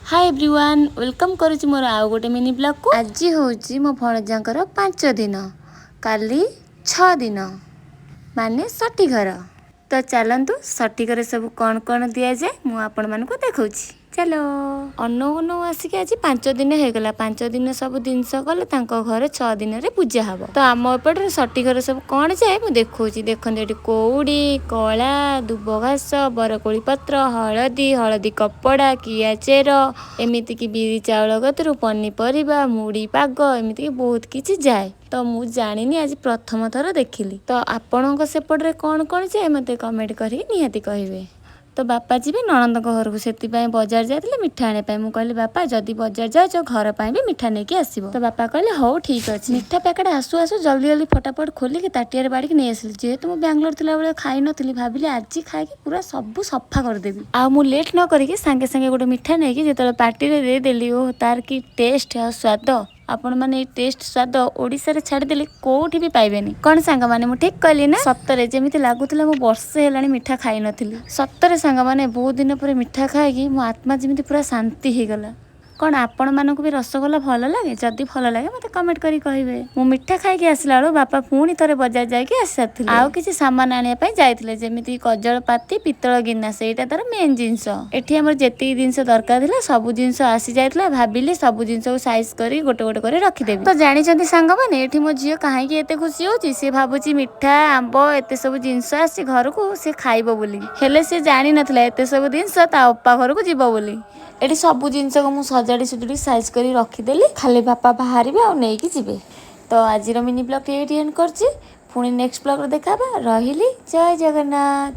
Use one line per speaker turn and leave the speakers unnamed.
High everyone, welcome କରୁଛି ମୋର ଆଉ ଗୋଟେ ମିନି ବ୍ଲଗ୍କୁ। ଆଜି ହେଉଛି ମୋ ଭଣଜାଙ୍କର 5 ଦିନ, କାଲି 6 ଦିନ, ମାନେ ଷଠି ଘର। ତ ଚାଲନ୍ତୁ, ଷଠି ଘରେ ସବୁ କ'ଣ କ'ଣ ଦିଆଯାଏ ମୁଁ ଆପଣମାନଙ୍କୁ ଦେଖାଉଛି। ଚାଲ। ଅନଉ ଅନଉ ଆସିକି ଆଜି 5 ଦିନ ହେଇଗଲା। 5 ଦିନ ସବୁ ଜିନିଷ କଲେ ତାଙ୍କ ଘରେ 6 ଦିନରେ ପୂଜା ହବ। ତ ଆମ ଏପଟରେ ଷଠି ଘରେ ସବୁ କ'ଣ ଯାଏ ମୁଁ ଦେଖାଉଛି। ଦେଖନ୍ତୁ, ଏଠି କଉଡ଼ି, କଳା, ଦୁବ ଘାସ, ବରକୋଳି ପତ୍ର, ହଳଦୀ, ହଳଦୀ କପଡ଼ା, କିଆ ଚେର, ଏମିତିକି ବିରି ଚାଉଳ କତିରୁ ପନିପରିବା, ମୁଢ଼ି ପାଗ, ଏମିତିକି ବହୁତ କିଛି ଯାଏ। ତ ମୁଁ ଜାଣିନି, ଆଜି ପ୍ରଥମ ଥର ଦେଖିଲି। ତ ଆପଣଙ୍କ ସେପଟରେ କ'ଣ କ'ଣ ଯାଏ ମୋତେ କମେଣ୍ଟ କରିକି ନିହାତି କହିବେ। ତ ବାପା ଯିବେ ନଣନ୍ଦଙ୍କ ଘରକୁ, ସେଥିପାଇଁ ବଜାର ଯାଇଥିଲେ ମିଠା ଆଣିବା ପାଇଁ। ମୁଁ କହିଲି, "ବାପା, ଯଦି ବଜାର ଯାଉଛ, ଘର ପାଇଁ ବି ମିଠା ନେଇକି ଆସିବ।" ତ ବାପା କହିଲେ, "ହଉ, ଠିକ୍ ଅଛି।" ମିଠା ପ୍ୟାକେଟ୍ ଆସୁ ଆସୁ ଜଲ୍ଦି ଜଲ୍ଦି ଫଟାଫଟ ଖୋଲିକି ତାଟିଆରେ ବାଡ଼ିକି ନେଇ ଆସିଲି। ଯେହେତୁ ମୁଁ ବାଙ୍ଗଲୋର ଥିଲାବେଳେ ଖାଇନଥିଲି, ଭାବିଲି ଆଜି ଖାଇକି ପୁରା ସବୁ ସଫା କରିଦେବି। ଆଉ ମୁଁ ଲେଟ୍ ନ କରିକି ସାଙ୍ଗେ ସାଙ୍ଗେ ଗୋଟେ ମିଠା ନେଇକି ଯେତେବେଳେ ପାଟିରେ ଦେଇଦେଲି, ଓ ତାର କି ଟେଷ୍ଟ ଆଉ ସ୍ୱାଦ! ଆପଣମାନେ ଏଇ ଟେଷ୍ଟ ସ୍ୱାଦ ଓଡ଼ିଶାରେ ଛାଡ଼ିଦେଲେ କୋଉଠି ବି ପାଇବେନି। କ'ଣ ସାଙ୍ଗମାନେ, ମୁଁ ଠିକ୍ କହିଲି ନା? ସତରେ ଯେମିତି ଲାଗୁଥିଲା ମୁଁ ବର୍ଷେ ହେଲାଣି ମିଠା ଖାଇନଥିଲି। ସତରେ ସାଙ୍ଗମାନେ, ବହୁତ ଦିନ ପରେ ମିଠା ଖାଇକି ମୋ ଆତ୍ମା ଯେମିତି ପୁରା ଶାନ୍ତି ହେଇଗଲା। କ'ଣ ଆପଣମାନଙ୍କୁ ବି ରସଗୋଲା ଭଲ ଲାଗେ? ଯଦି ଭଲ ଲାଗେ, ମୋତେ କମେଣ୍ଟ କରି କହିବେ। ମୁଁ ମିଠା ଖାଇକି ଆସିଲା ବେଳକୁ ବାପା ପୁଣି ଥରେ ବଜାର ଯାଇକି ଆସି ସାରିଥିଲେ। ଆଉ କିଛି ସାମାନ ଆଣିବା ପାଇଁ ଯାଇଥିଲେ, ଯେମିତି କଜଳ ପାତି, ପିତ୍ତଳ ଗିନା, ସେଇଟା ତାର ମେନ୍ ଜିନିଷ। ଏଠି ଆମର ଯେତିକି ଜିନିଷ ଦରକାର ଥିଲା, ସବୁ ଜିନିଷ ଆସି ଯାଇଥିଲା। ଭାବିଲି ସବୁ ଜିନିଷକୁ ସାଇଜ କରି ଗୋଟେ ଗୋଟେ କରି ରଖିଦେବି। ତ ଜାଣିଛନ୍ତି ସାଙ୍ଗମାନେ, ଏଠି ମୋ ଝିଅ କାହିଁକି ଏତେ ଖୁସି ହଉଛି? ସେ ଭାବୁଛି ମିଠା, ଆମ୍ବ, ଏତେ ସବୁ ଜିନିଷ ଆସିଛି ଘରକୁ, ସେ ଖାଇବ ବୋଲି। ହେଲେ ସେ ଜାଣିନଥିଲା ଏତେ ସବୁ ଜିନିଷ ତା ଅପା ଘରକୁ ଯିବ ବୋଲି। ଏଠି ସବୁ ଜିନିଷକୁ ମୁଁ ସଜାଡ଼ି ସୁଜାଡ଼ି ସାଇଜ କରି ରଖିଦେଲି। ଖାଲି ବାପା ବାହାରିବେ ଆଉ ନେଇକି ଯିବେ। ତ ଆଜିର ମିନି ବ୍ଲଗ୍ ଏଇଠି ଏଣ୍ଡ କରୁଛି। ପୁଣି ନେକ୍ସଟ ବ୍ଲଗ୍ରେ ଦେଖା ହେବା। ରହିଲି, ଜୟ ଜଗନ୍ନାଥ।